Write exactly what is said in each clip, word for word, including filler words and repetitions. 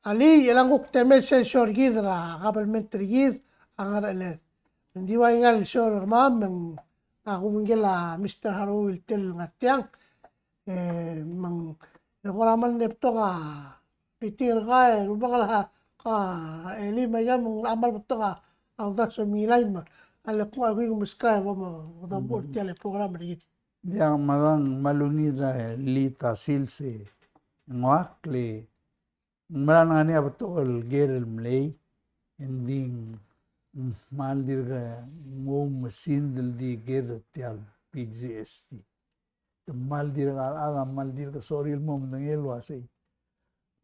Alii, e le ng kuk temel sel show er kid er a kabelment er kid a ngar er a eled. Ng di ua ngii el show er kemam, me ng a kumengkel a Mister Haruo el tel ngar tiang. E, me ng, e kora mal mle betok a meeting er kau, e rubak er a, ka, e le me ng kmal betok a uldasu er a Mengilai me a le kuk a kui meskau e bo mo, bo mo er tia el program er kid. Diak, me ng kmal ungil a lita sils e ng uak le ng mera el ngar er ngii a betok el ker el mlei, e ng di ng kmal dirk nguu mesingd el di ker er tia el P G S T. Te kmal dirk a rechad a kmal dirk sorir el mo medengei el uasei,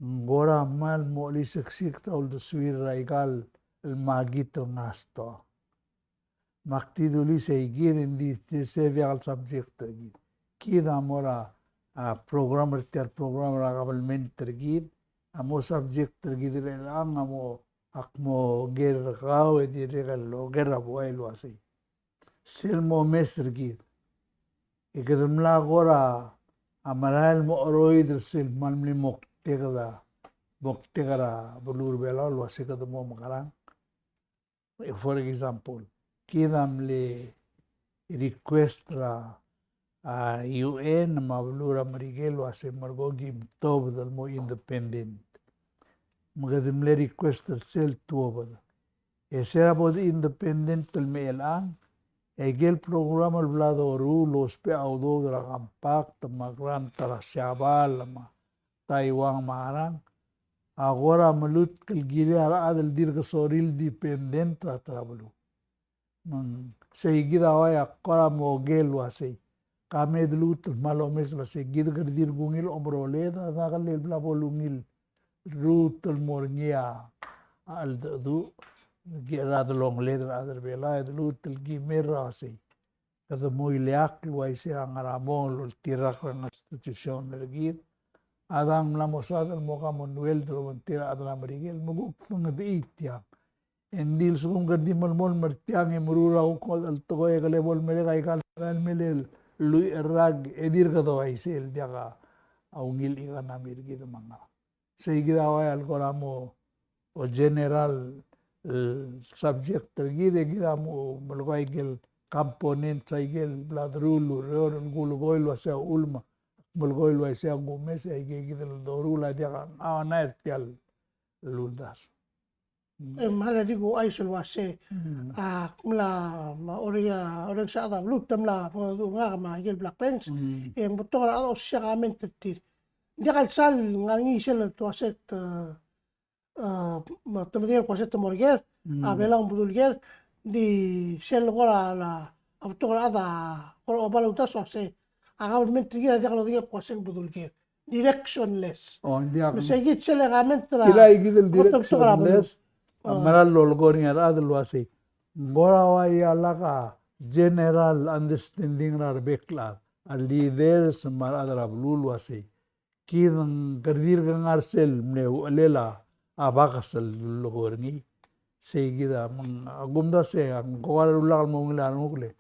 ng kora kmal mo cheliseksik a uldesuir er aika el makit el ngar er a stoa. Me ak di dulii sei kid, e ng di se diak el subject er kid. Kid a mo er a, a, program er tia el program er a kabelment er kid, a mo subject er kid er chelechang a mo, ak mo ker er kau e dirrek el oker a buai el uasei, sel mo mes er kid, e kede mla kora, a, merael el mo cheroid er sel kmal mle moktek er a, moktek er a beluu er a Belau el uasei kede mo mekerang. For example, kid a mle request er a, a, U N me a beluu er a Merikel el uasei merekong e kim tuobed el mo independent. Me kede mle request er sel tuobed. E se er a bo de independent el mei er chelechang, e aike el program el bla doruul el ousbech a udoud er a Compact me a grant er a Siabal me a Taiwan me a ngerang, a kora melutk el kirir a rechad el dirk sorir el dependent er a ta er a beluu. Me ng sei kid a uai a kora mo oker el uasei, ka me de luut el kmal omes el uasei kid kede dirk ungil omeroled a diak el bla bo lungil lmuut el mo er ngii a cheldecheduch, ki er a delongeled er a rechad er a Belau, e de luut el ki mer er a uasei kede mo ileakl el uaisei a ngar er a mong el oltirakl er a constitution er kid. A dang mla mo soad el mo Commonwealth el obengterir a rechad er a Merikel, me kuk dengedechii tiang. E ng di lsekum kede di melemolem er tiang e meruul a kuk ngodech el tekoi e kele bo lemerek aika el merael el mei el lluich el rak e dirk doaisei el diak a ungil economy er kid me a ngerang. Sei kid a uai el kora mo, o, general, e, subject er kid, e kid a mo melekoi aike el components, aike el bla deruul el ureor el kulekoi el uasei a uchul me ak melekoi el uaisei a kumes, e aike kid el doruul a diak a, a ngar er tia el uldasu. Mm. E, me a le di kuchais el uasei, mm, ak mla, me a Ore-, a, Orrenges a chad er a beluu, te mla, me a ngak me a ikel Black Ranks, mm, e ng betok er a chad a osisiu a comment er tir. Ng diak el sal ngar er ngii sel uasei, e, e, me te medengei el kmo uasei te mo er ker, mm, a Belau a bedul ker, ng di sel kora, a betok er a chad a kora oba el uldasu el uasei a government er kid a diak lodengei el kmo uasei ng bedul ker. Directionless. O, ng diak. Me sei kid sel comment er a, tirka kid el directionless, a mera el lolekoi er ngii a rechad el uasei, ng kora uaia lak a general understanding er a rebek el chad, a leaders me a rechad er a beluu el uasei, kid ng kede dirk ngar sel mle uchelel a bakes el lolekoi er ngii. Sei kid a, me ng, a kumdasu e ng kora lak el mo ungil a renguk le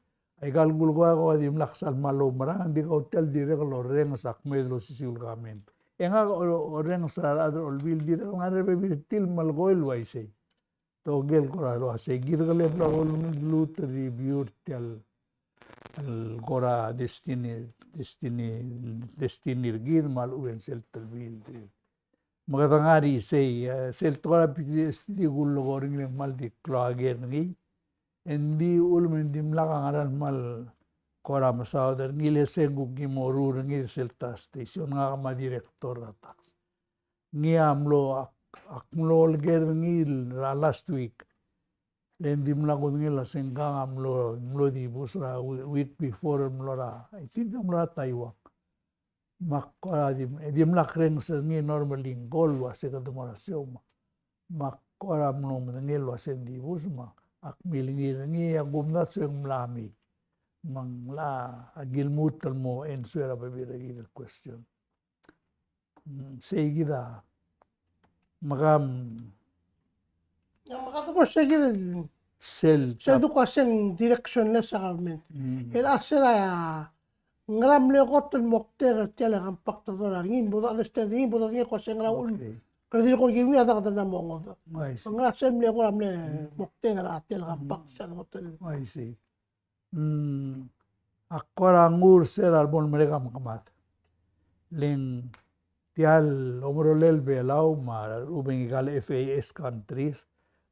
aika el kulekoi a ko a dimlak sal kmal oumerang, ng di kau tia el dirrek el orrenges a kmeed el osisiu el comment. E ngak a orrenges er a rechad er a Olbiil el dirrek el ngar er a bebil er tir el melekoi el uaisei. Te oker el kora el uasei kid kele bla bo lungil lmuut el review er tia el kora destiny, destiny, destiny er kid me a lechub e ng sel telbiil. Me kede ngar er isei, e, sel tekoi er a P G S T a kulekoi er ngii e ng kmal di klou a ker er ngii. E ng di uchul me ng dimlak a ngera el kmal kora mesaod er ngii le se kuk ki mo ruul er ngii er sel ta station, ngak me a director er a tax. Ngii a mlo, ak, ak mlo oleker er ngii er a last week. Le ng dimlak kudengei el uasei ngkang a mlo, mlo dibus er a we-, week before el mlo er a, I think a mlo er a Taiwan. Me ak kora di, e dimlak rrenges er ngii, normally ng call el uasei kede mo er a show me, me ak kora mlo medengei el uasei ng dibus me ak milengir er ngii, a kumdasu e ng mla mei. Me ng locha ki lmuut el mo answer a bebil er kid el question. Mm, sei kid a, me kam. Ia, me ka debo sei kid el sel, sel duk uasei ng directionless a government. Mm. El uasei a ngera mle kot el moktek er tia el Compact er a dola er ngii, bo de understand er ngii, bo de ngii el uasei ngera uchul, okay, Kede di ko kiu a dang kede na mo ngodech. I see. Ng ngar er sel mle ko er a mle moktek er a tia el compact, sel ngotel. I see. Mm, ak kora nguu er sel bo el merek a mekemad. Le ng tia el omerolel Belau me a rubengkal F A S countries,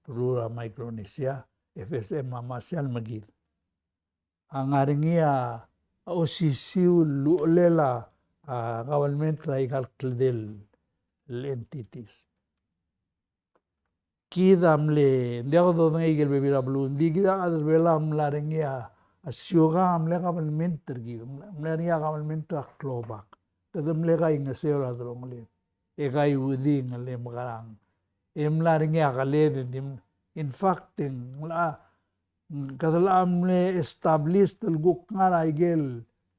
beluulechad er a Micronesia, F S M a Marshall me kid. A ngar er ngii a osisiu el uchelel a, a, government er aika el kldei el entities. Kid a mle, ng diak dodengei aike el bebil er a beluu, ng di kid a chad er Belau a mla er ngii a, a siukang a mle government er kid, mla, mla er ngii a government er a klobak. Kede mle kaingeseu er a delongeled. E kaiuedingel e mekerang. E mla er ngii a keled, e ng di, in fact, e ng locha, kede locha mle establish el kuk ngar er a ikel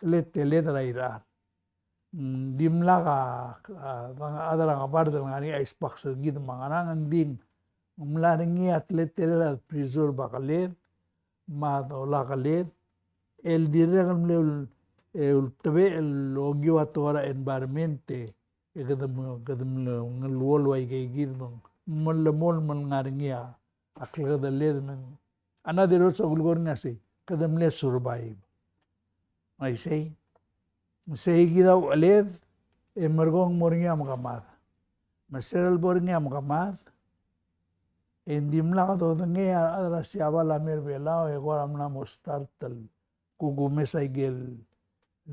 teleteled er a irechar. Mm, dimlak a, a, a chad er a Ngebard el ngar er ngii a icebox er kid me a ngerang, ng di ng mla er ngii a teletelel a preserve a keled, me a dola keled, el dirrek el mle ul-, e, ultebechel el okiu a tekoi er a environment, e, e kede me, kede mle ngeluolu aikeikid me ng melemolem el ngar er ngii a klekedeled me ng another also kulekoi er ngii a sei, kede mle survive. Me isei, sei kid a ucheled, e merekong mo er ngii a mekemad. Me sel bo er ngii a mekemad, e ng dimlak dodengei a rechad er a Siabal a mei er Belau, e kora mla mo start el kuk omes aike el,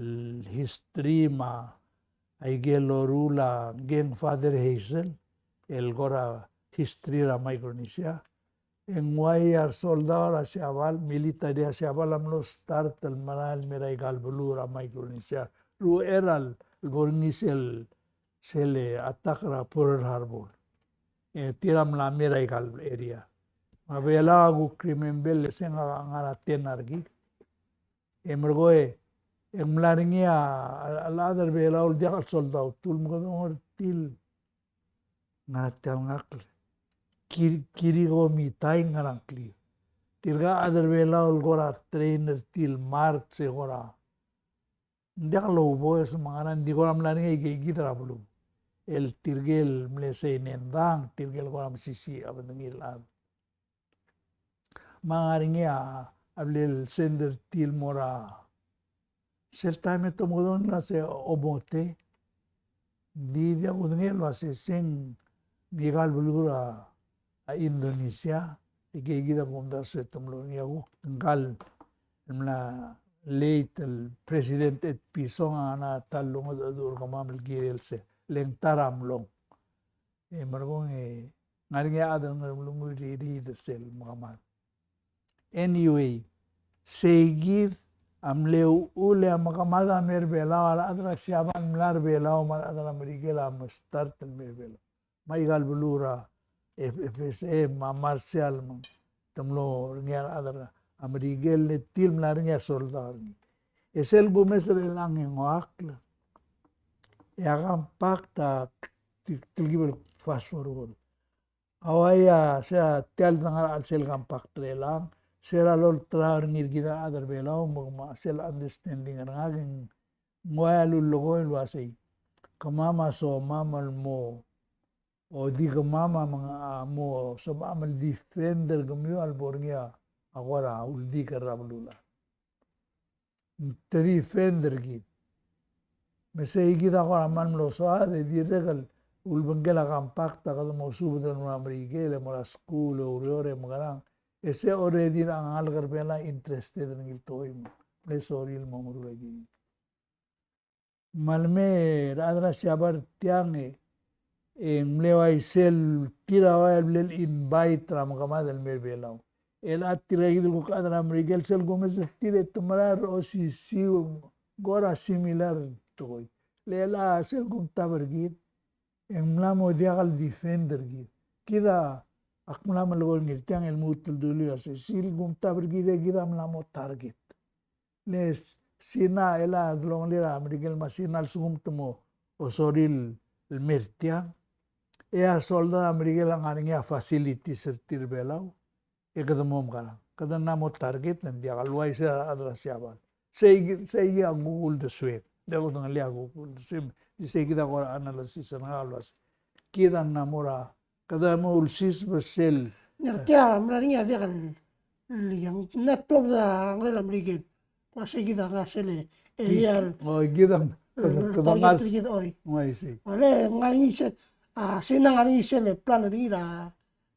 el history me aike el loruul a Gang Father Hazel, el kora history er a Micronesia. E ng uai a resoldau er a Siabal, military er a Siabal a mlo start el merael el mei er aika el beluu er a Micronesia. Ruchei er a lebo er ngii sel, sel attack er a Pearl Harbor. E tir a mla mei er aika el area. Me a Belau a kuk remember el se ng ngar er a ten a rekik. E merekong e, e ng mla er ngii a, a, a chad er Belau el diak el soldau, tul me kede ongor er tir el ngar er a tia el ngakl. Kir-, Kiriko Mitai ngar er a ngklir. Tirka a chad er Belau el kora train er tir el march e kora. Ng diak louboes me a ngerang, ng di kora mla er ngii a ikeikid er a beluu. El tirke el mle sei nendang, tirke el kora mesisiich a bedengir el chad. Me a ngar er ngii a, a bla el send er tir el mo er a, sel taem e te omekedong el uase Obote. Di diak kudengei el uase se ng ngika el beluu er a, a Indonesia, e ikeikid a kumdasu se te mlo er ngii a kuk ngka el mla late el President Ed Pisong a ngar er a ta el longedecheduch er kemam el kirel se, le ng ta er a mlong. E merekong e, ngar er ngii a chad el ngar er a beluu el riid er sel mekemad. Anyway, seikid a mle uchul e a mekemad a mei er Belau, a rechad er a Siabal a mla er Belau, me a rechad er a Merikel a mle start el mei er Belau. Me aika el beluu er a F-, F S M, me a Marshall, me te mlo er ngii a rechad er a Merikel, le tir a mla er ngii a soldau er ngii. E sel kumes er chelechang e ng oakl. E a compact a ti-, telkib el fast forward. A uaia, se a tia el dengar er a chelsel compact er chelechang, se er a lolterau er ngii er kid a rechad er Belau, me kemam a sel understanding er ngak e ng uaia lullekoi el uasei. Kemam a somam el mo, o di kemam a meng-, a mo somam el defend er kemiu a lebo er ngii a kora uldik er a beluulechad. Te defend er kid. Me seikid a kora mal mlo soad e dirrek el ulebengkel a compact a kede mo subed el mo er a Merikel, e mo er a skuul, e oureor, e mekerang. E se already a ngalek er Belau a interested er ngii el tekoi me ng mle sorir el mo meruul a ikei. Me a le mei a rechad er a Siabal er tiang e, e ng mle uaisei el tir a uai el mle invite er a mekemad el mei er Belau. El a tirka kid el kuk chad er a Merikel sel kumes er tir e te merael er a osisiu, kora similar el tekoi. Le chelecha sel kumtab er kid, e ng mla mo diak el defend er kid. Kid a, ak mla melekoi er ngii er tiang el lmuut el dulii el uasei, sel kumtab er kid e kid a mla mo target. Le Sina, el a delongelir a Merikel me a Sina a lsekum te mo osorir el mei er tiang, e a soldau er a Merikel a ngar er ngii a facilities er tir er Belau, e kede mo mekerang. Kede mla mo target, ng diak el uaisei a rechad er a Siabal. Seikid, seikid a kuk uldesuek. Diak kudengelii a kuk uldesuek. Di seikid a kora analysis er ngak el uasei. kid a mla mo er a, kede mo ulsiseb er sel. Ng tia, mla er ngii a diak el, el, ng tuobed a ngerel a Merikel. Ua sei kid a ngar er sel area el. Oi, kid a, kede, kede ngar er kid, oi. Oi, sei. Ua le ngar er ngii sel, a, Sina ngar er ngii sel plan er ngii er a,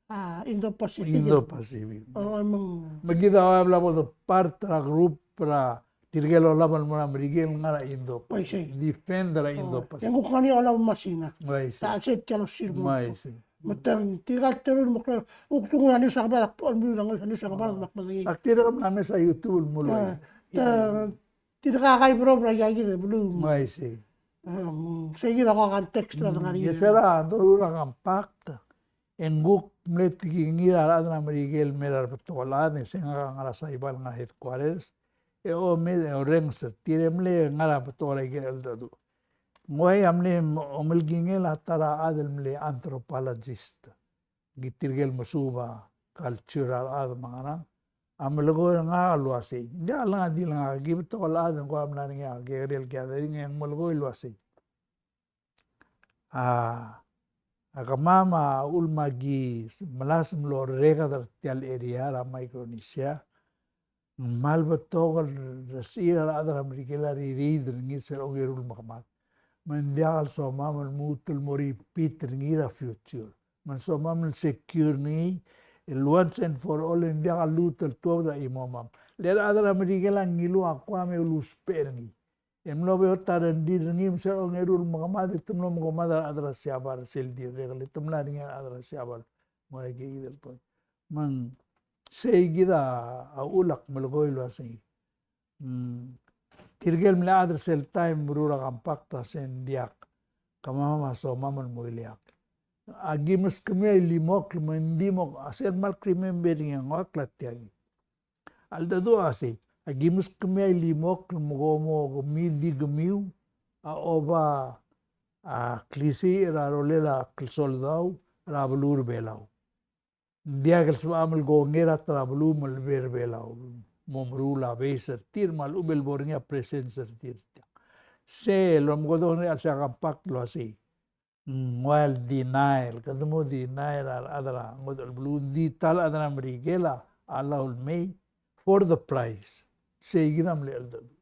a, Indo-Pacific. Indo-Pacific. O, me ng. Me kid a ua bla bo de part er a group er a tirke el olab el mo er a Merikel el ngar er a Indo-Pacific. Oi, sei. Defend er a Indo-Pacific. E ng kuk ngar er ngii a olab el mo er a Sina. Oi, sei. A sei tia el osir mo. Oi, sei. Me te ng tirka el teru el mo klou. Kuk tung a news a kebal, ak bo el mlu a news a kebal me ak medengei. Ak tirka el mla mesa YouTube el mlo. Oi. Te, tirka a kai bro, bro, a ika kid el beluu. Oi, sei. Em, sei kid a ko context er a dengar er ngii. Yes, sir, a, doruul a compact. E ng kuk mle tekingir a rechad er a Merikel el mei er a rebetok el chad, e se ngak a ngar er a Saipan el ngar er a headquarters, e omes, e orrenges er tir e mle ngar er a betok er a ikel cheldecheduch. Ng uai a mle omelekingel a ta er a chad el mle anthropologist. Ki tirke el mesuub a culture er a rechad me a ngerang. A melekoi er ngak el uasei. Ng diak lengai di lengai, ki betok el chad e ng ko a mla er ngii a kekerei el gathering e ng melekoi el uasei. A, a kemam a uchul me aki melasem el orreked er tia el area er a Micronesia, ng kmal betok el resechir a rechad er a Merikel a ririid er ngii er sel ongeru el mekemad. Me ng diak el somam el lmuut el mo repeat er ngii er a future. Me ng somam el secure er ngii el once and for all, e ng diak el lmuut el tuobed er a chimomam. Le rechad er a Merikel a ngiluu a Guam e uluusbech er ngii. E mlo beot a rengrir er ngii me sel ongeru el mekemad e te mlo mekemad a rechad er a Siabal er sel dirrek el te mla er ngii a rechad er a Siabal. Mo er a ikakid el tekoi. Me ng sei kid a uchul ak melekoi el uasei. Mm, tirke el mle chad er sel taem el meruul a compact a se ng diak. Kemam a somam el mo ileakl. Aki meskemiu a ilimokl me ng di mo, a sel kmal remember er ngii a ngak el tia kid. A cheldecheduch a sei, aki meskemiu a ilimokl me kom mo kemiu, di kemiu a oba a klisiich er a rolel a klsoldau er a beluu er a Belau. Ng diak el sebecham el kongei er a ta er a beluu me lebo er a Belau. Mo meruul a base er tir me a lechub e le bo er ngii a presence er tir. Sel omekedong er a chelsel a compact el uasei. Ng ua el denial, kede mo denial a rechad er a ngodech el beluu, ng di ta el chad er a Merikel a allow el mei for the price. Sei kid a mle cheldecheduch.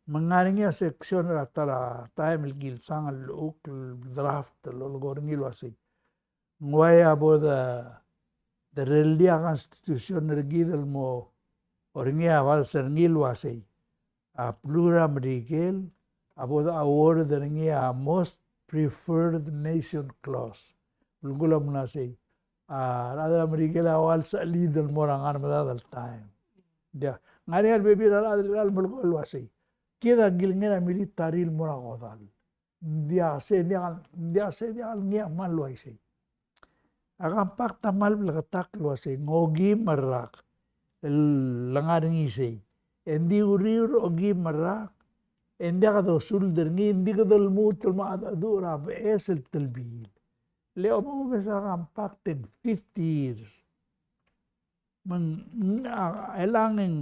Me ng ngar er ngii a section er a ta er a taem el kilsang el llechukl el draft el lolekoi er ngii el uasei. Ng ua a bo de, de rellii a constitution er kid el mo, er ngii a bades er ngii el uasei. A beluu er a Merikel a bo de award er ngii a most preferred nation clause. Belkul a mla sei. A rechad er a Merikel a ua lsechelid el mo er a ngar er a medad el taem. Ng diak, ng ngar er ngii a lebebil er a rechad el melekoi el uasei. Kid a kilengei er a military el mo er a kodall. Ng diak sei, ng diak, ng diak sei, ng diak el ngii a kmal uaisei. A compact a kmal bleketakl el uasei, ng okeim el rak el ngar er ngii sei. E ng di uriul er a okeim el rak, e ng diak kede osuld er ngii, ng di kede lmuut el mo mengedecheduch er a beches el telbiil. Le omobes a compact e ng fifty years. Me ng, a, elechang e ng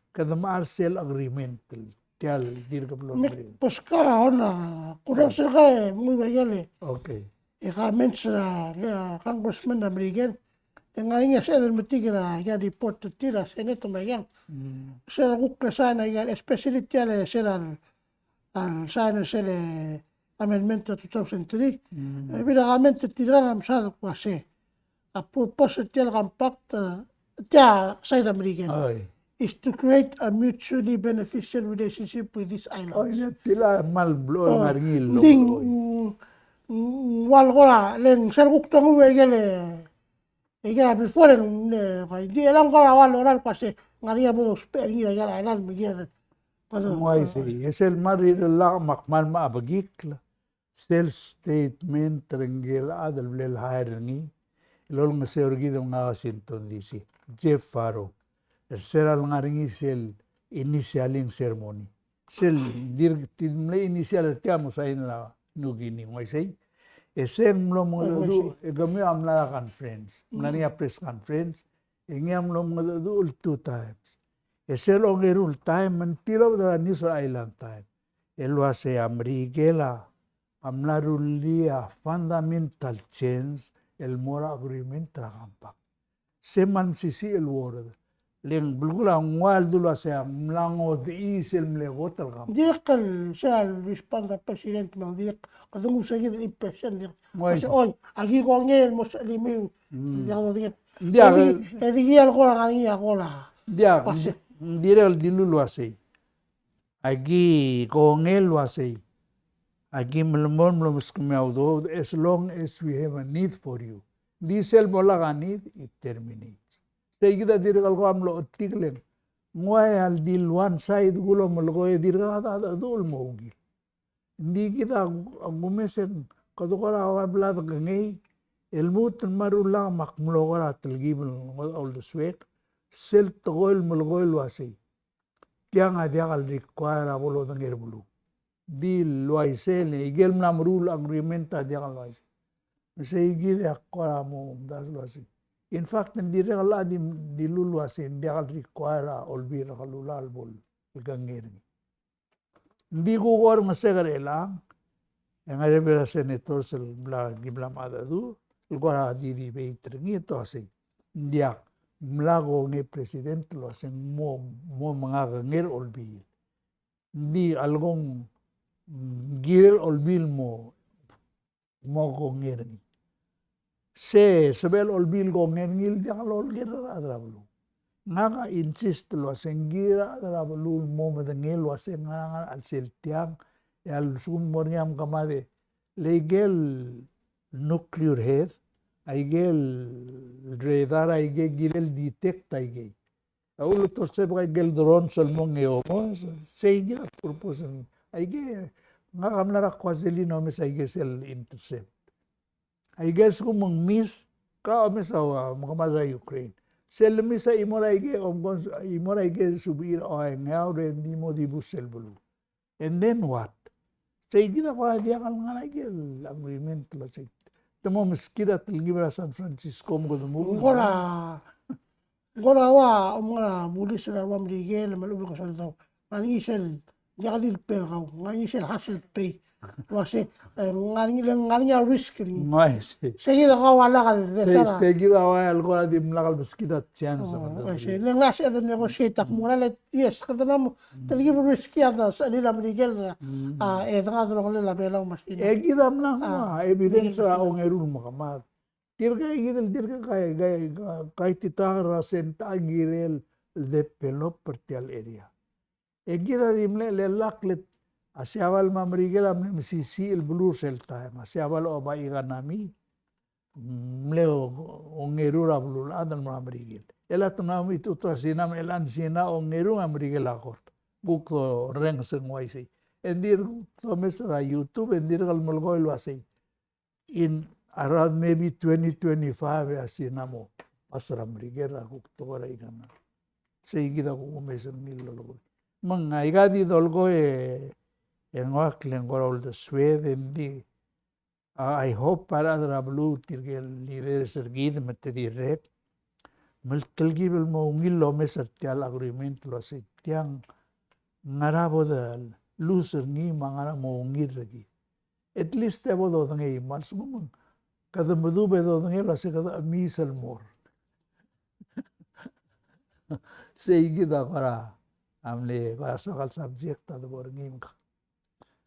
kede mechar sel agreement el tia el dirk blo. Me, agreement. Pues ka ona, kudang, okay, sel ka e, mui ba ikel e. Okay. E comments er a, le, a, congressman er a Merikel. E ng ngar er ngii a sebeched el metik er a, ikel report er tir a Senate me a ikel. Mm. Sel kuk le sign a ikel, especially tia el, sel a, a sign er sel, e, amendment er a two thousand three. Mm. E, bira comment er tirka a msa el kmo se. A purpose er tia el compact, e, tia side er a Merikel. Oi. Is to create a mutually beneficial relationship with these islands. Oi, ia, tia el kmal blechoel, oi, ngar er ngii el, ng di, oi, mm, mm, ua el kora, le ng sel kuk tongu e ikel, e, e ikel a before, e ng, e, di el kora ua el kora el kmo se, ng ngar er ngii a bo dousbech er ngii er a ikel island me ikel. Ng uaisei, e sel kmal rirellak me ak kmal mla bekikl. Sel statement er ngike el chad el bla le hire er ngii el olengeseu er kid el ngar er a Washington D C, Jeff Farrow. Er sel ngar er ngii sel initialing ceremony. Sel dirk, tir mle initial er tia el mo sign er a New Guinea, ng uaisei. E se ng mlo mengedecheduch, e kemiu a mla er a conference. Mla er ngii a press conference, e ngii a mlo mengedecheduch el two times. E sel ongeru el taem, me ng tilobed er a news er a Island Times el uasei a Merikel a a mla rullii a fundamental change el mo er a agreement er a compact. Se me ng mesisiich el word. Le ng belkul a ngua el dulu el uasei a mla ngodechii sel mle kot el compact. Dirrek el sel respond er a president me ng dirrek kede nguu se kid el impression dirrek. Oi, aki kongei el mo sebechemiu. Ng diak. E di, e di ki el kora ngar er ngii a kora. Ng diak, ng dirrek el dilu el uasei. Aki kongei el uasei. Aki melemolem el omeskemiu a udoud as long as we have a need for you. Ng di sel bo lak a need, it terminates. Sei kid a dirrek el kora mlo otik le ng uai a di one side kulo melekoi e dirkak a dedu el mo ungil. Ng di kid a kumes e ng kede kora ua bla dekengei el lmuut el meruul a mak mlo kora telkib el ngodech a uldesuek, sel tekoi el melekoi el uasei. Tiang a diak el require a bo lodengei er a beluu. Di el uaisei, le ikel mla meruul a agreement a diak el uaisei. Me sei kid a kora mo omdasu el uasei. In fact, ng dirrek el di, dilu el uasei, ng diak el require a Olbiil er a Kelulau el bo lekengei er ngii. Ng di kuk orrenges er chelechang, e ng ngar er a bek el senators el mla, ki mla mengedecheduch, el kora di debate er ngii e te uasei. Ng diak, mla kongei president el uasei ng mo, mo menga kengei er a Olbiil. Ng di a lekong, mm, kirel Olbiil mo, mo kongei er ngii. Se, sebechel Olbiil kongei er ngii el diak lolekoi er a rechad er a beluu. Ngak a insist el uasei ng kirir a rechad er a beluu el mo medengei el uasei ngera, ngera a chelsel tiang, e a lsekum ng mo er ngii a mekemad e le ikel nuclear head, a ikel radar, a ikel kirel detect a ikei. A ultolsebek a ikel drones el mo ngii a mo, sei kid a purpose. Aike, ngak a mla er a Kwajalein omes aike sel intercept. Aike a lsekum ng miss, ka omes a ua, mekemad er a Ukraine. Sel miss a chimo er aike, omko, chimo er aike subechiu er a Oengeau, e ng di mo dibus sel beluu. And then what? Sei kid a kora diak el ngar er a ikel agreement el uasei te mo meskid a telkib er a San Francisco me kede mo. Ng kora, ng kora ua, om ngar er a bulis er a ua Merikel, me a lechub e ke soldau. Ngar er ngii sel, diak di el pay er kau, ngar er ngii sel hassle pay. Uasei, e, ngar er ngii, le ngar er ngii a risk er ngii. Ng uaisei. Sei kid a kora lak el, sei, sei kid a ua el kora dimlak el meskid a chance. O, uaisei. Le ng uaisei e de negotiate a kmo ng kora le Yes, kede mla mo, telkib el risk a ta, sechelil a Merikel, a, e dengar er a delongelel a Belau me a Sina. E kid a mla mo, a, evidence er a ongeru el mekemad. Tirka kid el tirka kai, kai, kai, kaititakl er a sengkio a kirel el develop er tia el area. E kid a di mle, le lak le, a Siabal me a Merikel a mle mesisiich el beluu er sel taem. A Siabal a oba economy, mle o, ongeru er a beluulechad el mo er a Merikel. E le te mla mo mechitechut er a Sina, me chelechang Sina a ongeru, a Merikel a kort. Kuk dorrenges e ng uaisei. E ng dirk domes er a YouTube, e ng dirk el melekoi el uasei. In around maybe twenty twenty-five, e a Sina a mo pass er a Merikel, a kuk tekoi er a economy. Sei kid a kuk omes er ngii el lolekoi. Me ng aika di dolekoi e, e ng ua kle ng kora uldesued, e ng di I hope a rechad er a beluu, tirke el leaders er kid me te dirrek, me le telkib el mo ungil el omes er tia el agreement el uasei tiang ngera bo de lose er ngii me a ngera mo ungil er kid. At least e bo dodengei, me a lsekum ng kede medub e dodengei el uasei kede chemiis el mo er. Sei kid a kora, a mle kora soak el subject a debo er ngii me ka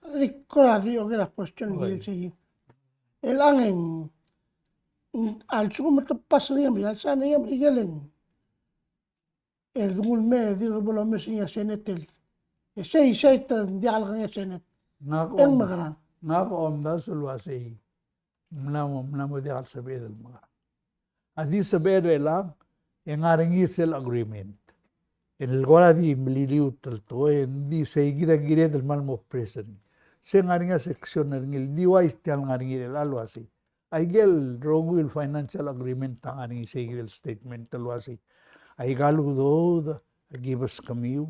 Di kora di oker a question el sei. Chelechang e ng, a lsekum te pass er ngii a Merikel, a lsekum e ng, el dengul me, di bo lomes er ngii a Senate el. E sei, sei te diak lekengei a Senate. Ngak e ng om, mekerang. Ngak a omdasu el uasei. Mla mo, mla mo diak el sebeched el mekerang. A di sebeched er chelechang, e ng ngar er ngii sel agreement. El kora di meliliut el tekoi, e ng di sei kid a kired el kmal mo press er ngii. Se ng ngar er ngii a section er ngii, el di uaisei tia el ngar er ngii er chelechang el uasei. Aikel rokui el financial agreement a ngar er ngii sei kid el statement el uasei. Aika el udoud a ki beskemiu,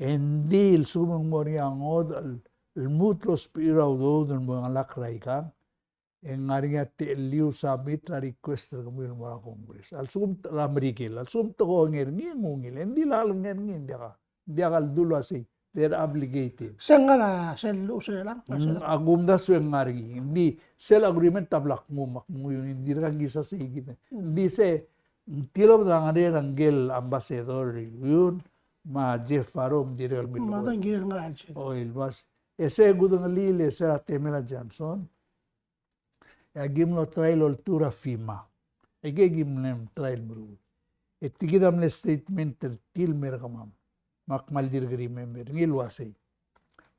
e ng di a lsekum ng mo er ngii a ngodech el, el lmuut el ousbech er a udoud el mo chengelakl er aikang, e ng ngar er ngii a techelliu el submit er a request er kemiu el mo er a Congress. A lsekum te, er a Merikel, a lsekum te kongei er ngii e ng ungil, e ng di lak lekengei er ngii, ng diak, diak el dulu el uasei. They're obligated. Se ngar er a sel luchesel a, mm, a kumdasu e ng ngar er ngii. Ng di sel agreement a bla knguu me ak menguiu, ng dirkak kisa sei kid. Ng di se, ng tilobed er a ngerel a ngike el ambassador er a U N me a Jeff Farrow, ng dirrek el milekoi. Oi, el bas. E se kudengelii el se er a temel a Johnson e aki mlo try el oltuu er a FEMA. Aike ki mle try el meruul. E tia kid a mle statement er tir el mer kemam. Me ak kmal dirk remember er ngii el uasei,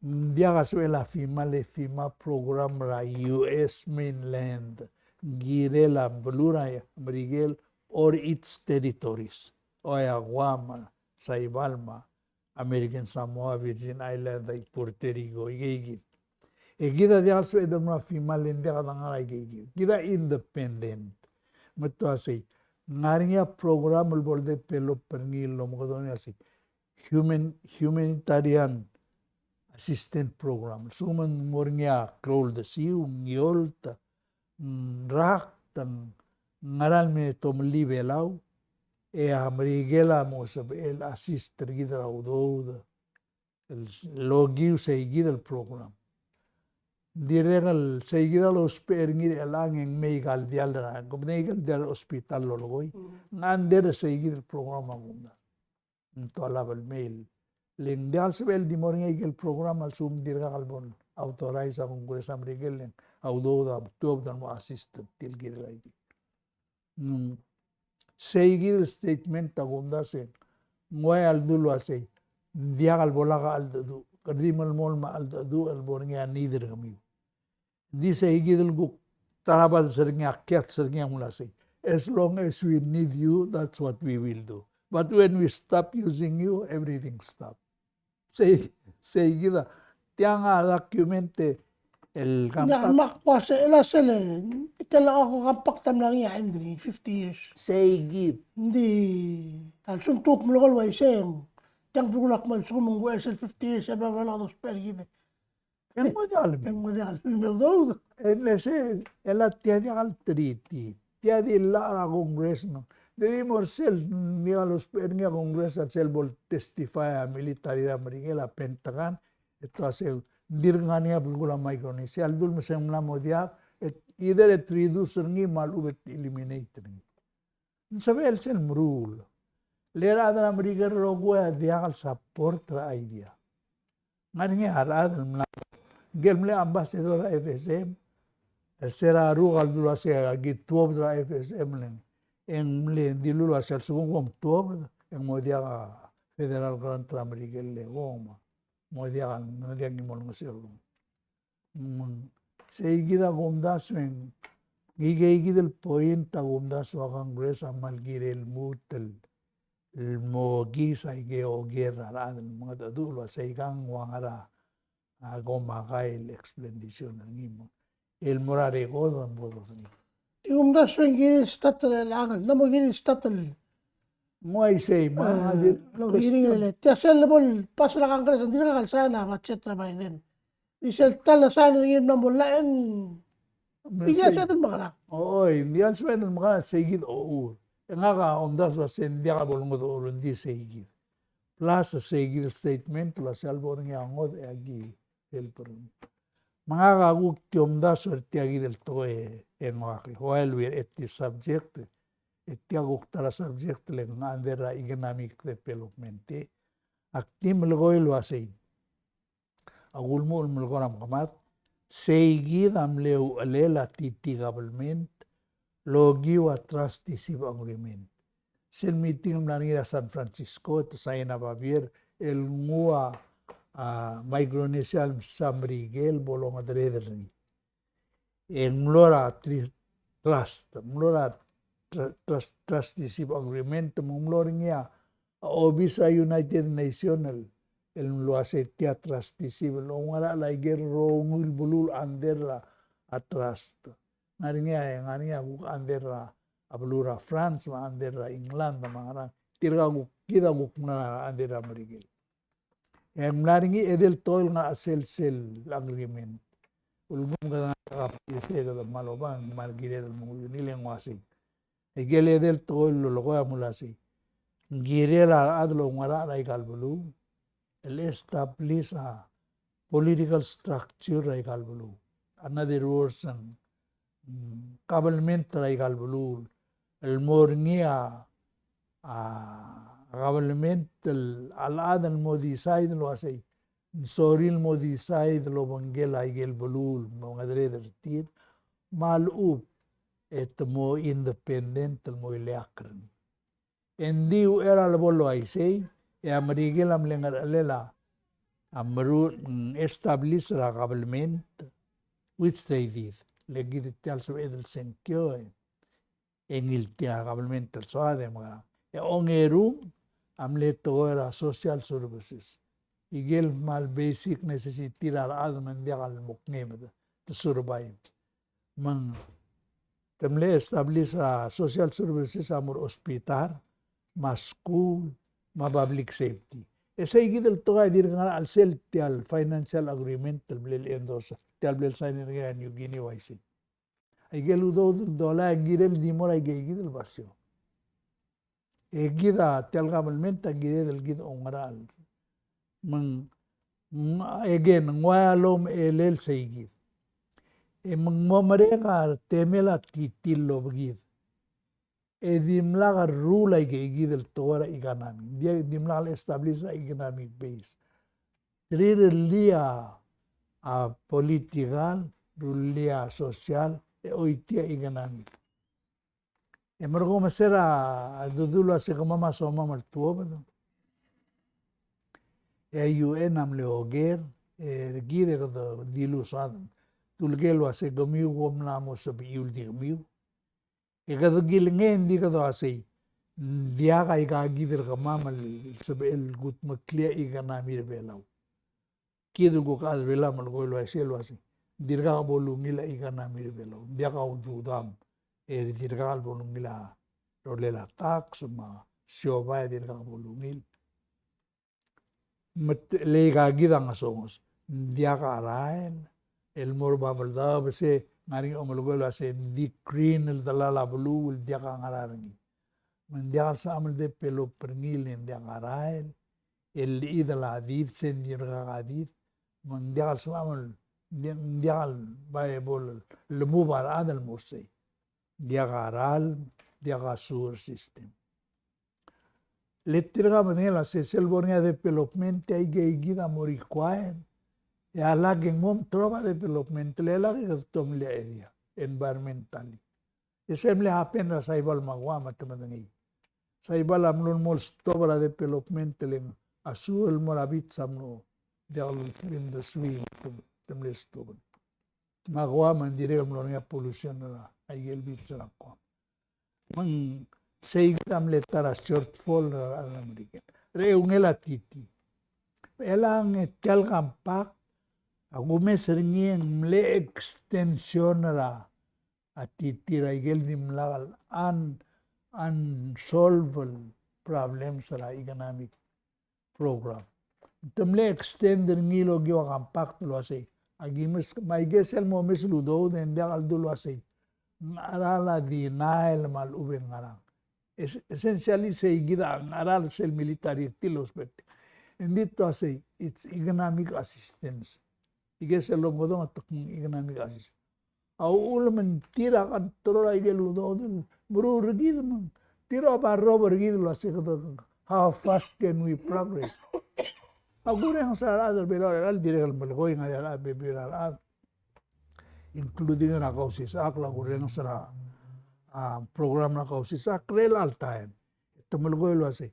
ng diak a sebechel a FEMA le FEMA program er a U S mainland. Ng kirel a beluu er a Merikel or its territories. Oi, a Guam, Saipan, me a American Samoa, Virgin Island, a Puerto Rico, aike kid. E kid a diak el sebeched el mo er a FEMA le ng diak a dengar er aike kid. Kid a independent. Me te uasei, ng ngar er ngii a program el bo el develop er ngii el omekedong el uasei human, humanitarian assistance program. Lsekum ng mo er ngii a klou el desiu, ng eolt, ng rakt, ng ngera el me tomellii Belau, e a Merikel a mo sebechel el assist er kid er a udoud el okiu sei kid el program. Ng dirrek el sei kid a lousbech er ngii er chelechang e ng mei aika el diall er a, kom mei aika el diall er a hospital el lolekoi. Mm. Ng under er sei kid el program a kumdasu. Ng tualab el mei. Le ng diak el sebechel el di mo er ngii aike el program a lsekum ng dirkak el bo el authorize a Congress er a Merikel, le ng a udoud a tuobed el mo assist er tir el kirel aike. Mm. Sei kid el statement a kumdasu e ng ua a ledu el uasei, ng diak el bo lak a cheldecheduch, kede di melemolem a cheldecheduch el bo er ngii a need er kemiu. Ng di sei kid el kuk ta er a bades er ngii a kiats er ngii a mla sei, as long as we need you, that's what we will do. But when we stop using you, everything stop. Sei, sei kid a, tiang a document el compact. Ng mak ua se, el a sel, e tia el compact a mla er ngii a end er ngii, fifty years. Sei kid. Ng di, a lsekum te kuk melekoi el uaisei, tiang belkul a kmal lsekum ng ua sel fifty years, e bla bla bla, dousbech er kid. E ng mo diak el mei. E ng mo diak el mei, udoud. E le se, el a tia diak el treaty. Tia di llach er a Congress, no. Te di mo er sel, ng diak lousbech er ngii a Congress a sel bo el testify a military er a Merikel, a Pentagon, e te uasei, ng dirk ngar er ngii a belkul a Micronesia, a ledu el mesei ng mla mo diak, e either e te reduce er ngii me a lechub e te eliminate er ngii. Ng sebechel sel meruul. Le a rechad er a Merikel el rokui a diak el support er a idea. Ng ngar er ngii a rechad el mla, ngike el mle ambassador er a F S M, e se er a ruk a ledu el uasei aki tuobed er a F S M le ng, e ng mle dilu el uasei a lsekum kom tuobed, e ng mo diak a federal grant er a Merikel le kom, mo diak, mo diak ngii mo olengeseu er kemiu. Mm, sei kid a kumdasu e ng, ngike kid el point a kumdasu a Congress a kmal kirel lmuut el, el mo okiis aike oker er a rechad el mengedecheduch el uasei kang ua ngera a, a komakai el explanation er ngii mo. El mo er a record a bo dodengei. Di kumdasu e ng kirir el start er chelechang, ng mo kirir el start el. Ng uaisei, me a, a, di, lo kirir el, tia sel bo el pass er a Congress, ng dirkak el sign a budget er a Biden. Di sel ta el sign er ngii el mla mo llach e ng, me di sei, sel mekerang. Oi, ng diak el sebeched el mekerang, sei kid a uchul. E ngak a omdasu el uasei ng diak bo lengodech a uchul, ng di sei kid. Plus sei kid el statement el uasei a lebo er ngii a ngodech e aki help er ngii. Me ngak a kuk di omdasu er tia kid el tekoi e ng ua, while we're at this subject, e tia kuk ta er a subject le ng under er a economic development, e ak di melekoi el uasei, a kulmuchel el melekoi er a mekemad, sei kid a mle uchelel a T T government el okiu a trusteeship agreement. Sel meeting el mla er ngii er a San Francisco, e te sign a babier el nguu a, a, Micronesia el msa Merikel bo longedereder er ngii. E ng mlo er a tri-, trust, ng mlo er a tr-, trust, trusteeship agreement, me ng mlo er ngii a obis er a United Nations el, el mlo uasei tia trusteeship el oungerachel aike el rokui el beluu el under er a, a trust. Ng ngar er ngii a, ng ngar er ngii a kuk under er a, a beluu er a France, me a under er a England, me a ngerang, tirka kuk, kid a kuk mla er a under er a Merikel. E ng mla er ngii edei el tekoi el ngar er a sel, sel agreement. Ulekum kede ngar er a P S A e kede kmal oba, ng kmal kired el menguiu er ngii le ng uasei, aike el edei el tekoi el lolekoi a mle uasei, ng kirel a rechad el oungerachel er aika el beluu el establish a political structure er aika el beluu. Another words, ng, mm, government er aika el beluu el mo er ngii a, a government el, a chad el mo decide el uasei ng sorir el mo decide el obengkel aike el beluu el mo mengedecheduch er tir, me a lechub e te mo independent el mo ileakl er ngii. Engdi uchei er a lebo el uaisei, e a Merikel a mle ngerchelel a, a meruul, mm, establish er a government, which they did. Le kid tia el sebeched el sengkio, e e ngii tia el government el soad e mekerang. E ongeru a mle tekoi er a social services. Ikel kmal basic necessity er a rechad me ng diak el mo kngei me te survive. Me ng te mle establish a social services a mo er a hospital, me a school, me a public safety. E sei kid el tekoi a dirk ngar er a chelsel tia el financial agreement el bla el endorse, tia el bla el sign er ngii a New Guinea uaisei. Aike el udoud el dolai a kirel di mo er aike kid el basio. E kid a tia el government a kired el kid oungerachel. Me ng, ng, again, ng ua lomechelel sei kid. E me ng mo merek a temel a TT el lobekid. E dimlak a rule aike kid el tekoi er a economy. Di, dimlak el establish a economic base. Te rirellii a political, rullii a social, e oitii a economic. E merekong me se er a, a dudu el uase kemam a somam el tuobed. E a U N a mle oker, e kid e kede dilu soad. Dulkel uase kemiu kom mla mo sebechiu el di kemiu. E kede kilengei e ng di kede uasei, ng diak aika kid er kemam el sebechel el kudmeklii a economy er a Belau. Kid el kuk chad er a Belau a melekoi el uaisei el uasei, ng dirkak bo lungil a economy er a Belau. Ng diak a ududam, e dirkak bo lungil a rolel a tax me a siobai, e dirkak bo lungil. Me te, le aika kid a ngesonges. Ng diak a rael el mo er a Babeldaob, se ng ngar er ngii a omelekoi el uase ng di green el delal a beluu el diak a ngerang er ngii. Me ng diak el sebecham el develop er ngii le ng diak a rael el chidel a did, se ng dirkak a did. Me ng diak el sebecham el, ng diak, ng diak el viable el move a rechad el mo er sei. Diak a ralm, diak a sewer system. Le tirka a medengei el uase sel bo er ngii a development e aike kid a mo require. E a lak e ng mo mterob a development, le lak e kede tomellii a area, environmentally. E se mle happen er a Saipan me a Guam me te medengei. Saipan a mlo mo stop er a development le ng a sewer el mo er a beach a mlo diak el clean the swimming pool, te mle stop. Me a Guam a dirrek el mlo er ngii a pollution er a aike el beach er a Guam. Me ng sei kid a mle ta er a shortfall er a Merikel. Er a eungel a TT. Chelechang e tia el compact a kumes er ngii e ng mle extension er a TT er aike el dimlak el un-, unsolved problems er a economic program. Te mle extend er ngii el okiu a compact el uasei, aki mes, me aike sel mo mes el udoud e ng diak el dul uasei ng cheral a denial me a lechub e ng ngerang. Es-, essentially sei kid a ng cheral sel military er tir el ousbech. Engdi te uasei, it's economic assistance. Aike sel lomekedong a tekoi ng economic assistance. A uchul me ng tir a control aike el udoud el meruul er kid me ng tir a oba rrob er kid el uase kede, how fast can we progress? A kurrenges er a rechad er a Belau er a chelecha el dirrek el melekoi, ngar er ngii a bebil er a rechad, including er a Kausisechakl, a kurrenges er a, a, program er a Kausisechakl er chelecha el taem. Te melekoi el uase,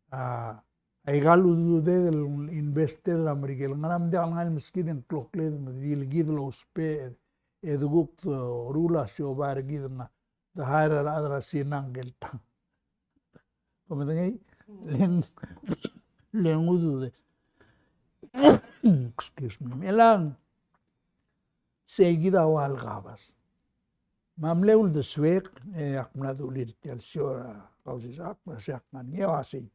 a, aika el ududed el invested er a Merikel, ngera me ng diak el ngar er ngii el meskid e ng klokled me di le kid el ousbech e de kuk, e, ruul a siobai er kid, ng di hire er a rechad er a Sina ngike el tang. Ke medengei? Le ng, le ng ududed. Excuse me. Me chelechang sei kid a ua el kabas. Me a mle uldesuek, e ak mla dulii er tia el show er a Kausisechakl, me se ak ngar er ngii e uasei,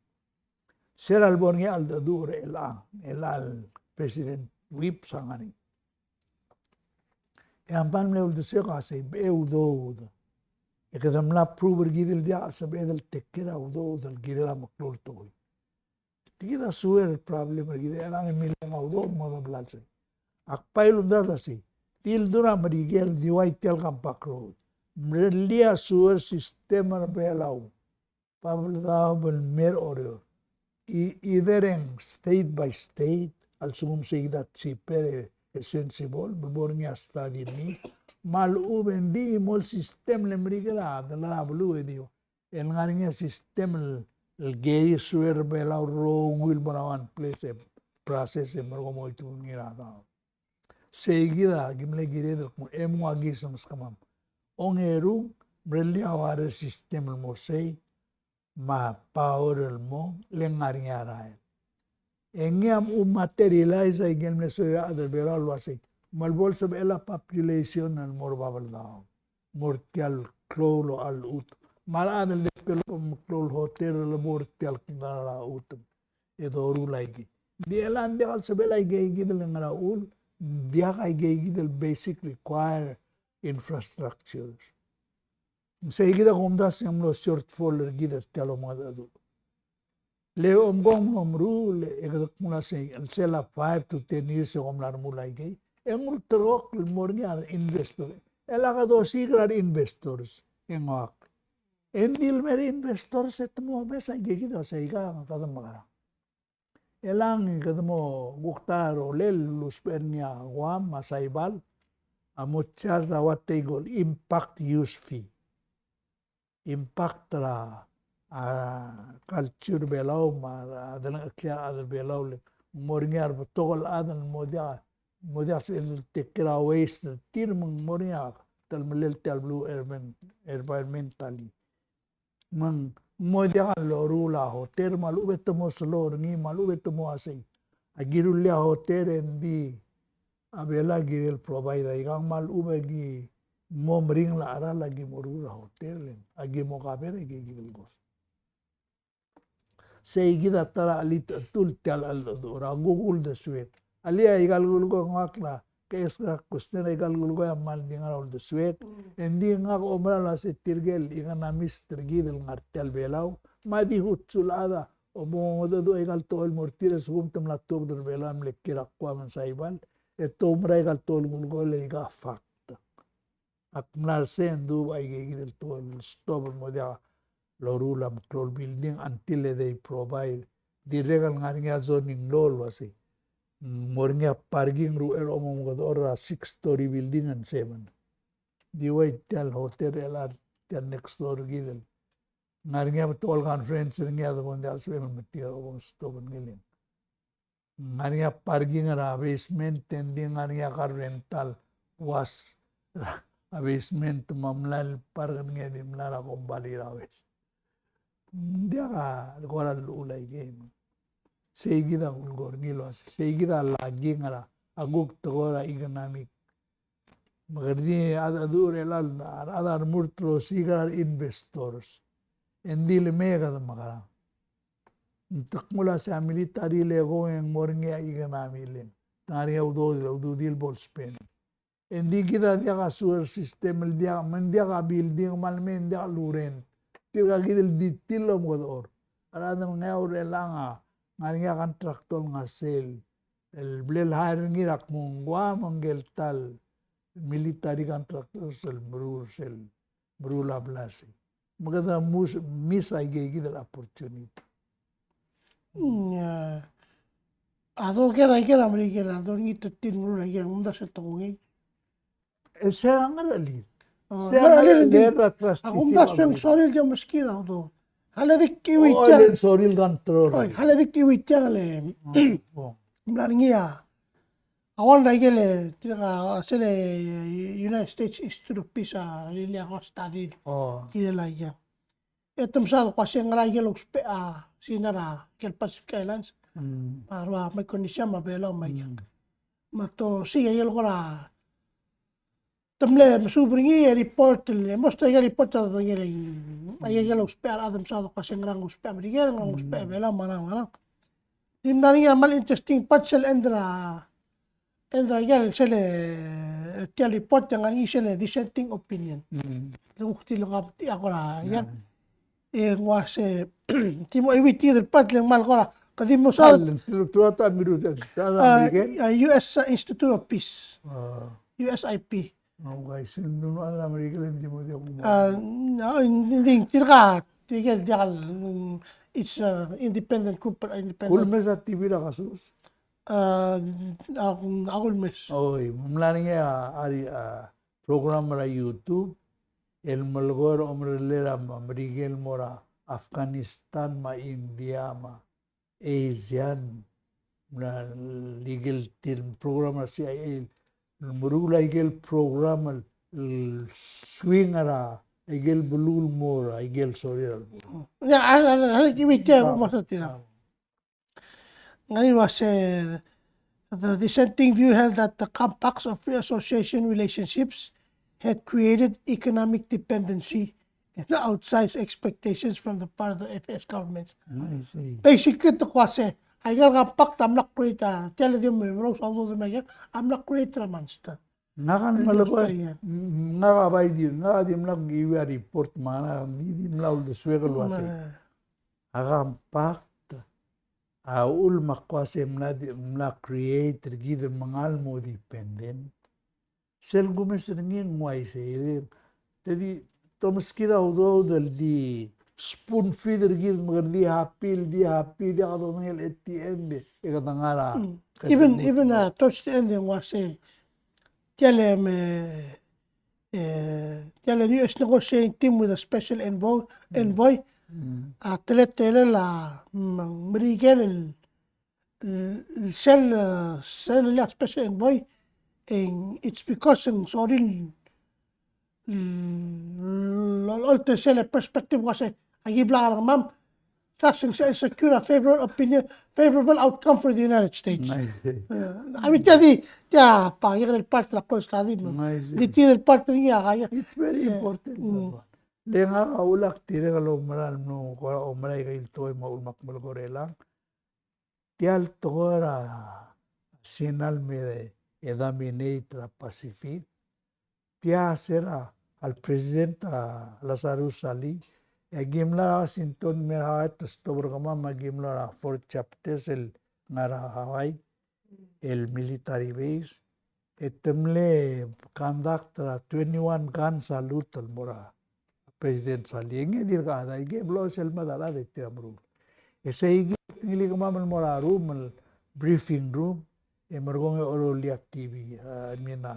se er a lebo er ngii a cheldecheduch er chelechang, el chelecha el President Whipps a ngar er ngii. E a bai mle uldesuek a sei, be udoud. E kede mla prove er kid el diak el sebeched el take care a udoud el kirel a meklou el tekoi. Tia kid a sewer problem er kid, e ng mileng a udoud me a bla el sei. Ak bai el omdasu el sei, di el dura Merikel di ua tia el Compact Road, mrellii a sewer system er a Belau, Babeldaob el mer Oreor. E, either e ng state by state a lsekum sei kid a cheaper e, e sensible, me bo er ngii a study er ngii, me a lechub e ng di chimo el system el Merikel a delal a beluu e di el ngar er ngii a system el, el keis er a Belau el rokui el mo er a one place e process e merekong e mo oituu er ngii er a daob. Sei kid a ki mle kired el kmo e mo ua ki meskemam. Ongerung, mrellii a water system el mo sei, me a power el mo, le ngar er ngii a rael. E ngii a mo materialize a ikel mle sorir a chad er a Belau el uasei, me le bo el sebechel a population el mo er a Babeldaob, mo er tia el klou el locha el chutem. Me a rechad el develop me klou el hotel el mo er tia el klengar er a chutem e doruul a ikei. Ng di chelechang ng diak el sebechel a ikeikid el ngar er a uchul, ng diak a ikeikid el basic require infrastructures. Ng sei kid a kumdasu e ng mlo shortfall er kid er tia el omengedecheduch. Le omko ng mlo meruul e kede kmo ng uasei, el sel a five to ten years e kom mla remuul a ikei, e ng ulterekokl el mo er ngii a reinvestor. E lak dosiik er a reinvestors e ng oakl. E ng di le mer a investors e te mo omes a ikeikid el uasei, aika kede mekerang. Chelechang e kede mo kuk ta er a rolel el lousbech er ngii a Guam me a Saipan a mo charge a ua tia el impact use fee. Impact er a, a, culture er a Belau me a delengcheklir a rechad er a Belau, le ng mo er ngii a rebetok el chad el mo diak, mo diak el take care a waste er tir me ng mo er ngii a telemellel tia el beluu environment-, environmentally. Me ng mo diak a loruul a hotel, me a lechub e te mo slow er ngii, me a lechub e te mo uasei, aki rullii a hotel e ng di a Belau a kirel provide aikang, me a lechub e ki mo meringel a cheral a ki mo ruul a hotel, a ki mo cover a ikeikid el cost. Sei kid a ta er a chelitechetul tia el cheldecheduch er a kuk uldesuek. Alii, aika el kulekoi e ng uaisei, ke ask er a question, aika el kulekoi a kmal di ngar er a uldesuek. Mm. E ng di ngak a oumera el uasei tirke el economist er kid el ngar er tia el Belau, me a di hutsu el chad a omengedecheduch aika el tekoi el mo er tir, e a lsekum te mla tuobed er a Belau e mle kiei er a Guam me a Saipan, e te oumera aika el tekoi el kulekoi el aika fact. Ak mla er sei e ng duubech aikeikid el tekoi el stop el mo diak loruul a meklou el building until e they provide. Dirrek el ngar er ngii a zoning law el uasei, ng mo er ngii a parking er a uchei er a omengedecheduch er a six story building and seven. Di ua tia el hotel er chelechang, tia el next door er kid el ngar er ngii a betok el conference er ngii a debo ng diak el sebechel el metik a debo ng stop er ngii el Ng ngar er ngii a parking er a basement, e ng di ngar er ngii a car rental, uase a basement me a mlai el park er ngii a di mla er a kombalii er a West. Ng diak a kora llechul aikei. Sei kid a kulekoi er ngii el uase, sei kid a lacking er a kuk tekoi er a economic. Me kede di a, a, a, a rechad a remurt el osiik er a re investors. E ng di le mei e kede mekerang. Ng te kmo el uase a military el eko e ng mo er ngii a economy le ng te ngar er ngii a udoud, udoud el bo el spend. E ng di kid a diak a sewer system el diak, me ng diak a building, me a le mei ng diak lurent. Tirka kid el di tir el omekedechor. A rechad el Ngeaur er chelechang a ngar er ngii a contractor el ngar er sel, el ble le hire er ngii er a kmo ng Guam, me ngike el ta el military contractors el meruul sel, meruul a blast. Me kede mus-, miss aikeikid el opportunity. Mm, a, a doker a ikel a Merikel a dongit er tir el meruul aike, ng kumdasu e te kongei. E sei a ngerechelir. O, sei a ngerechelir, ngerechelir, ng di, er a trusteeship a kumdasu e ng sorir el di omeskid a udoud. Hale di kiui tiang. O, le sorir el control. Oi, hale di kiui tiang le. O, o. Ng mla er ngii a, a one er a ikel, tirka, sel United States Institute of Peace a lilia ko study. O. Kirel a ikel. E te mesaod el kmo se ngera ikel ousbech a Sina er a ikel Pacific Islands. Mm. Me a rua Micronesia me a Belau me a ikel. Mm. Me te osiik a ikel kora te mle mesuub er ngii e report el, e most er a ikel report a dodengei er a ikel ousbech a rechad, e mesaod el kmo se ngera ng ousbech a Merikel, ngera ng ousbech a Belau, me a ngerang, me a ngerang. Di mla er ngii a kmal interesting part sel end er a, end er a ikel sel, e, tia el report e ng ngar er ngii sel dissenting opinion. Mm. Le kuk di le kora, tia kora, ia. Mm. E ng uase, di mo eui tia el part le ng kmal kora, Kede mo sa, a, U S Institute of Peace. A. U S I P. A, uaisei, ng di mo, a, Merikel e ng di mo diak kumes. A, ng di, tirka, tirka, tirka, mm, it's, uh, independent group, independent. Kulemes a T V er a kasus? A, a, a kulemes. Oi, ng mla er ngii a, a, a program er a YouTube el melekoi er a omerellel a Merikel el mo er a Afghanistan me a India me a Asian, me a ikel tir program er a C I A, el meruul a ikel program el, el swing er a ikel beluu el mo er a ikel sorir el beluu. Ia, a, a, a, a, ki uite, a, mo sa tir a. A. Ng ngar er ngii el uase, the dissenting view held that the compacts of free association relationships had created economic dependency and outsized expectations from the part of the F S governments. I see. Basically, te kmo uase, a ikel compact a mla create a, tia el di mo merous a udoud me a ikel, a mla create er a monster. Ngak a melekoi, ngak a bai di, ngak a dimlak kiu a report me a ngak a di, dimlak uldesuek el uase. A compact a uchul me a kmo uase mla di, mla create er kid el mengal mo dependent. Sel kumes er ngii ng uaisei, te di, te meskid a udoud el di spoon feed er kid me kede di happy, di happy, diak dodengei el at the end, e kede ngar er a. Mm. Even, even, uh, towards the end, e ng uase, tia el, e, e, tia el U S negotiating team with a special envoy, envoy, a teletelel a, mm, Merikel el, el, sel, e, sel a special envoy, e ng, it's because ng sorir el, el, el, el, sel perspective el uase, aki blak er kemam, sa sel, sel secure a favorable opinion, favorable outcome for the United States. I see. E, I mean, tia di, tia pa, ikel part er a close study, no? I see. Di tia el part er ngii a, a, it's very important, that one. Le ngak a ulak tirke el oumera el mlo, oumera ikel tekoi me a ulemak melekoi er chelechang. Tia el tekoi er a Sina el me e dominate er a Pacific. Tia se er a, el President a Lazarus Salii, e aki mla er a Washington me er a Hawaii te stop er kemam, me aki mlo er a Fort Chaptes el ngar er a Hawaii, el military base, e te mle conduct er a twenty-one gun salute el mo er a President Salii. E ngii a dirk chad, aike el blo sel mad a rechad e tir a meruul. E seikid te ngilai kemam el mo er a room, el briefing room, e merekong e orolii a T V, a, I mean, a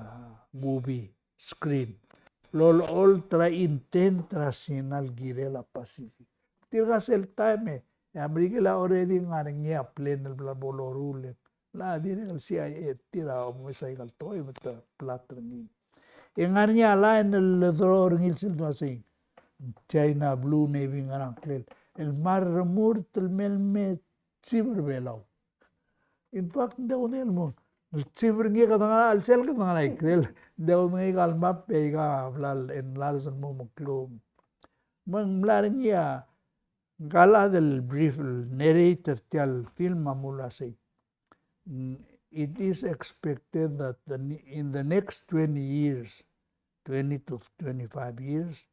movie screen. Lolecholt er a intent er a Sina el kirel a Pacific. Tirka sel taem e, e a Merikel a already ngar er ngii a plan el bla bo loruul e ng mla dirrek el C I A er tir a omes aika el tekoi me te plot er ngii. E ngar er ngii a line el ledror er ngii el sel dua sei. China, Blue Navy, ngar er a ngklel el mla remurt el mei el me chief er a Belau. In fact, ng diak kudengei el mo, el chief er ngii e kede ngar er a chelsel, kede ngar er a ikrel. Ng diak kudengei aika el map e aika bla el enlarge el mo meklou. Me ng mla er ngii a ngka el chad el brief, el narrator er tia el film a mle uasei. Mm, it is expected that the ne-, in the next twenty years, twenty to twenty-five years,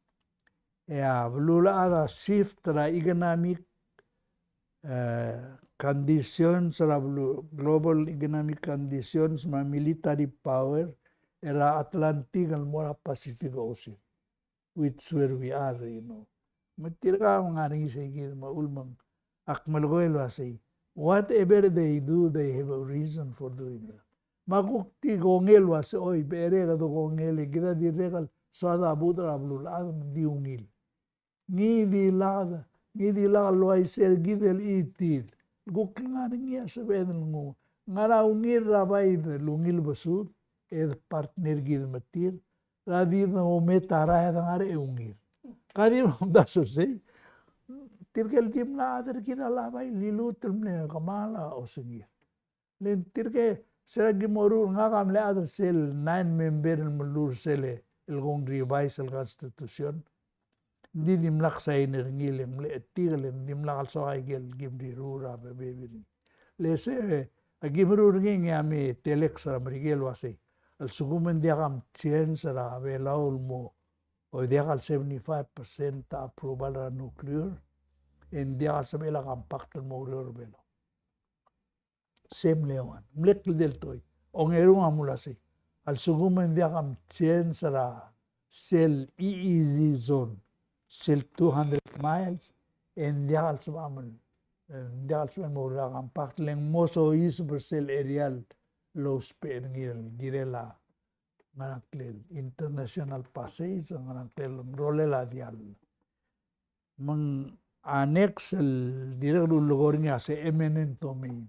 e a beluulechad a shift er a economic, e, conditions er a beluu, global economic conditions me a military power er a Atlantic el mo er a Pacific Ocean, which where we are, you know. Me tirka a ngar er ngii seikid me a ulemeng, ak melekoi el uasei, whatever they do, they have a reason for doing that. Me a kuk di kongei el uasei, oi, becherei e kede kongei e kid a dirrek el soad a budech er a beluulechad me ng di ungil. Ngii di lak, ngii di lak el uaisei er kid el chitii. Kuk ngar er ngii a sebeched el nguu. Ngar er a ungil er a bai el ungil besud, e de partner kid me tir. Er a di de omet a rael e de ngar er a eungir. Ka di omdasu sei. Tirke el di mla chad er kid a lak bai liluut el mle kemanget a osengir. Le ng tirke, se er a ki moruul, ngak a mle chad er sel nine member el meruul sel, el kong revise el constitution. Ng di dimlak sign er ngii, le ng mle chetik, le ng dimlak el soak a ikel kim riruul er a bebil er ngii. Le se, a ki meruul er ngii e ng mei a telex er a Merikel el uasei, a lsekum e ng diak a change er a Belau el mo, o diak el seventy-five percent a approval er a nuclear, e ng diak el sebechel a compact el mo oureor er a Belau. Same level. Mle kldei el tekoi. Ongerung a mle uasei. A lsekum e ng diak a change er a sel E E Z zone, sel two hundred miles, e ng diak el sebechel, e ng diak el sebechel el mo er a compact, le ng mo soiseb er sel area el lousbech er ngii el kirel a ngerang el international passage, ngerang el rolel a diall. Me ng annex el dirrek el uleker er ngii a se eminent domain.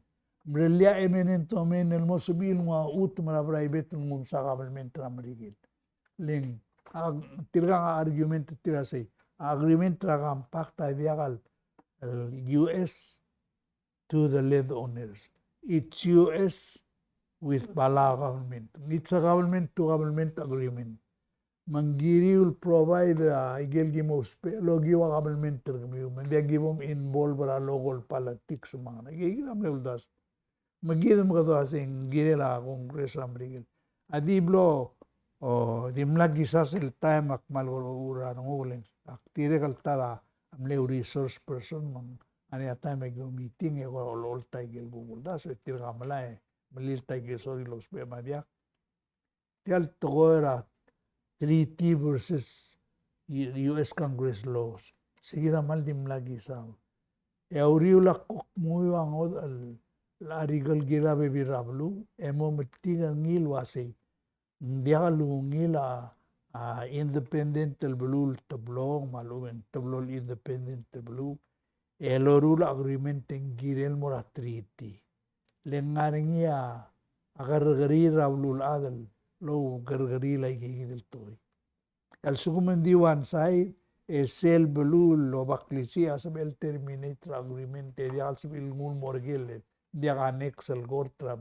Mrellii a eminent domain el mo sebechir el nguu a chutem er a private el nguu msa government er a Merikel. Le ng, a, tirka a argument er tir a sei, a agreement er a compact a diak el, el U S to the landowners. It's U S with Palau government. It's a government to government agreement. Me ng kiriu el provide a ikel ki mo ousbech el okiu a government er kemiu. Me ng diak ki bo involve er a local politics me a ngerang. Aike kid a mle uldasu. Me kid me kede uasei ng kirel a Congress er a Merikel a di blo, o, dimlak kisas el taem ak kmal ko er a renguk le ng, ak dirrek el ta er a mle resource person me ng ngar er ngii a taem e ki meeting e ko olta ikel kuk uldasu e tirka a melai, melilt a ikel sorir el ousbech me a diak. Tia el tekoi er a treaty versus U-, U S Congress laws. Sei kid a kmal dimlak kisau. E a uriul a kuk menguiu a ngodech el, el article el kirel a bebil er a beluu, e mo metik er ngii el uasei ng diak lungil a, a, independent el beluu el teblong, me a lechub e ng teblo el independent el beluu, e loruul a agreement e ng kirel el mo er a treaty. Le ng ngar er ngii a kerrekeriil er a beluulechad el loukerrekeriil aike kid el tekoi. A lsekum e ng di one side, e sel beluu el oba klisiich a sebechel el terminate er a agreement, e diak el sebechir el nguu el mo er ker, e diak a annex el court er a,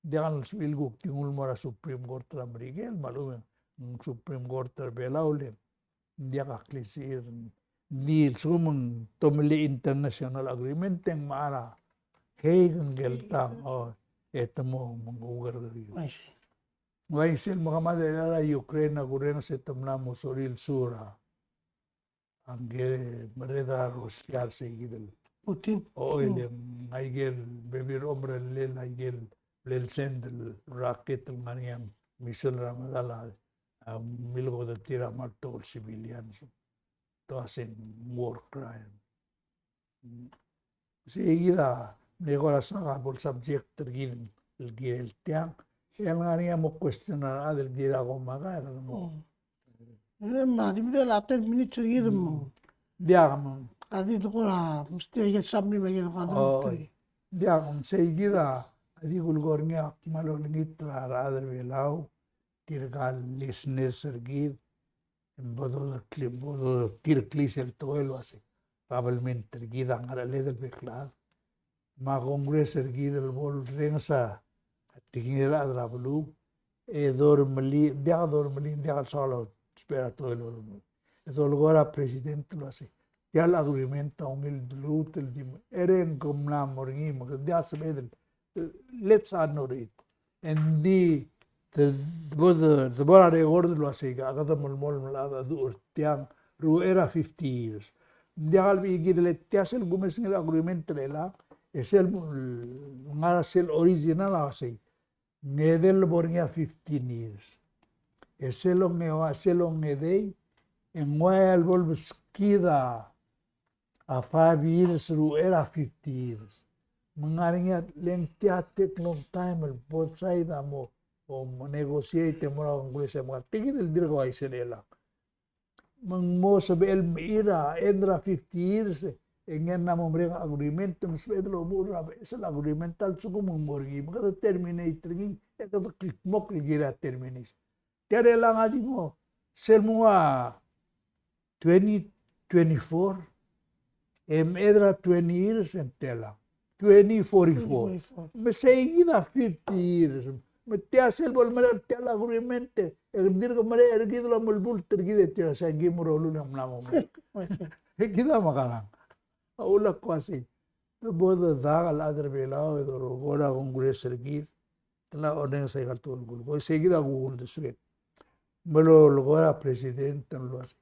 diak el sebechir el kuk di nguu el mo er a Supreme Court er a Merikel, me a lechub e ng Supreme Court er a Belau le ng diak a klisiich er ngii. Ng di a lsekum e ng tomellii a international agreement e ng mla er a Hague ngike el tang, o, e te mo mengukerrekeriil. I see. Ng ua sel mekemad er a Ukraine a kurrenges e te mla mo sorir el sue er a ngke el merreder er a Russia er sei kid el Putin. O, e le ng aike el bebil er a omerellel, aike el bla el send el rocket el ngar er ngii a missile er a medal a, a, milkodetir a kmal betok el civilians. Te uasei ng war crime. Sei kid a mle kora soak a bo el subject er kid el kirel tiang. E le ngar er ngii a mo question er a rechad el kirel a komakai, e kede mo. Mm. E me a di mle a ten minutes er kid me. Mm. Diak me. A di de kora mesti a ikel summary me a ikel kora. O, diak me, sei kid a di kulekoi er ngii a kmal olengit er a rechad er a Belau, tirka el listeners er kid, e bo do, bo do tir klisiich el tekoi el uasei government er kid a ngerecheled el bek el chad, me a Congress er kid el bo lorrenges a tekingel a rechad er a beluu, e dormelii, diak dormelii, diak el soal a ousbech er a tekoi el dormelii. E dolekoi er a president el uasei tia el agreement a ungil el lmuut el di, e ng ke mla mo er ngii, me ke diak sebeched el, let's honor it. Ng di, de, de bo de, de bo er a record el uasei a kede melemolem el chad a duch er tiang er uchei er a fifty years. Ng diak el bechikid el tia sel kumes ngii el agreement er chelechang, e sel mo, ngar er sel original a uasei ng edei el bo er ngii a fifteen years. E sel ongeua, sel ongedei, e ng ua el bo lebeskid a a five years er uchei er a fifty years. Me ng ngar er ngii a le ng tia take long time el both side a mo, o mo negotiate e mo er a Congress e mo er a, tia kid el dirk uaisei er chelechang. Me ng mo sebechel el mechir a end er a fifty years, e ngii a mo merek a agreement, me sebeched el omuchel er a beches el agreement a lsekum ng mo er ngii, me kede terminate er ngii, e kede kldmokl el kirel a termination. Tia er chelechang a di mo, sel mo ua twenty twenty-four, e mechei er a twenty years e ng telang. Twenty forty-four. Twenty forty-four. Me sei kid a fifty years. Me tia sel bo lemerek tia el agreement, e ng dirk merek er kid el omelbult er kid e tia sei kid a mo rolul e ng mla mo merek. E kid a mekerang. A uchul a kmo sei. Te bo dedak el chad er a Belau e dolekoi er a Congress er kid. Te mla orrenges aika el tekoi el kulekoi, sei kid a kuk uldesuek. Me lolekoi er a president el uasei,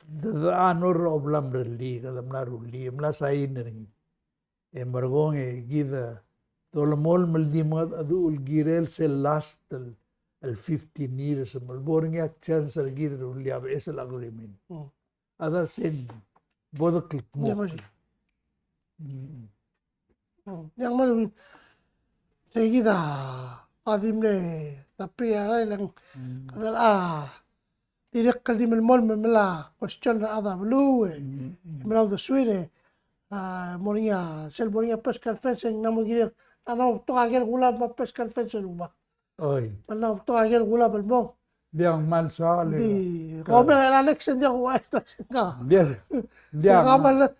de, de honor er a obla mrellii, kede mla rullii, mla sign er ngii. E merekong e kid a dolemolem el di mengedecheduch el kirel sel last el, el fifteen years me le bo er ngii a chance er kid el rullii a beches el agreement. Mm. A da sel bo dekldmokl. Ia, kmal. Mm. Mm. Ia, kmal. Sei kid a di mle tapia er a eleng. Mm. Kede a dirrek el di melemolem el mla question er a rechad er a beluu e. Mm, mm. Mla uldesuir e. A, mo er ngii a, sel mo er ngii a press conference e ng mla mo kirir. Ng mla mo betok a ikel kulab me a press conference el mo. Oi. Me ng mla mo betok a ikel kulab el mo. Diak, ng kmal soak el di, ka- kau me a next e ng diak, ua, ka. Diak. Diak. Ka me a le-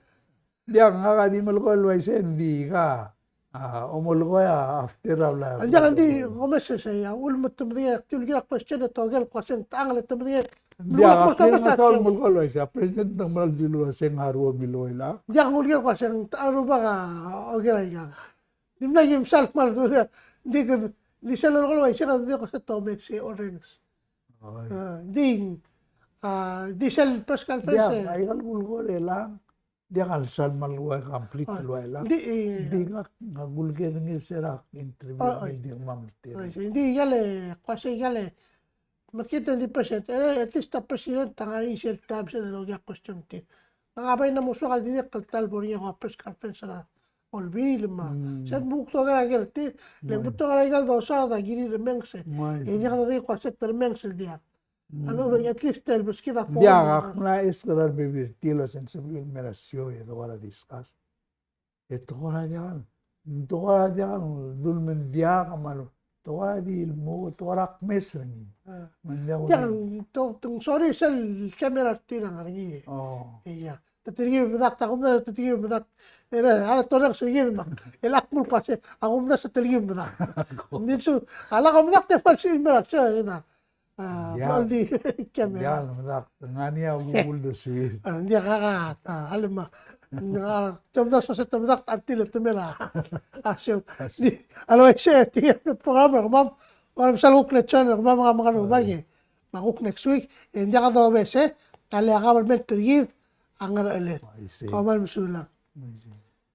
Diak, ngak a di melekoi el uaisei, ng di ka, a, omelekoi a after a bla. Ng diak, ng di, omes e sei, a, ulemetemedengei, ak di ulekir a question e te oker el kmo a seng techang el temedengei. Ng diak, ak di mesa el melekoi el uaisei, a president ng mera el dilu el uaisei ng ngar er ngii a milekoi el. Ng diak, ng ulekir el kmo a seng techang el rubak a oker a ikang. Di mla ki mesa el kmal, ng di ke, ng di sel lolekoi el uaisei, ng di ko se te omes e orrenges. Oi. A, ng di, a, di sel press conference. Ng diak, e a ikal kulekoi er chelechang. Diak el sal mal ua complete el ua elak. Di, e, di ngak, ngak uleker er ngii se er a interview, oi, oi, ng di ngmai a tir. Oi, se, ng di ikal e, kmo se ikal e, me kid e ng di president, e, at least a president a ngar er ngii sel taem sel loker a question er tir. Ngak a bai ng mo soak el dirrek el ta el bo er ngii a press conference er a Olbiil me a. Mm. Se ng mo kuk toker a ker er tir, le ng betok er a ikal dosaod a kirir el remenges. Oi. E ng diak dodengei kmo se te remenges el diak. Mm. A lechub e ng at least el beskid a forum. Diak, ak mla ask er a rebebil er tir el uase ng sebechel el mei er a show e te kora discuss. E te kora diak, te kora diak, dul me ng diak, me a lo, te kora di el mo, te kora kmes er ngii. A. Me ng diak, diak, te, te ng sorir sel camera er tir a ngar er ngii. Oh. Ia. Te telkib el medakt, a kumdasu te telkib el medakt. E a, a torrenges er kid me a. E ak mle kmo se, a kumdasu te telkib el medakt. Ng di su, a lak a medakt e kmal sebechir el mei er a show, e na. A, diak, di, kemera. Diak, medakt, ng ngar er ngii a kuk uldesuir. A, ng diak, a, a, a lema. Ng diak, a, te omdasu se te medakt until te mei er a show. Di, a le uaisei, tia el program er kemam, kemam a mesa el kuk le join er kemam, me a, me a ngodech e. Me a kuk next week, e ng diak dobes e, a le government er kid a ngerecheled. Uaisei. Kom kmal mesulang. Uaisei.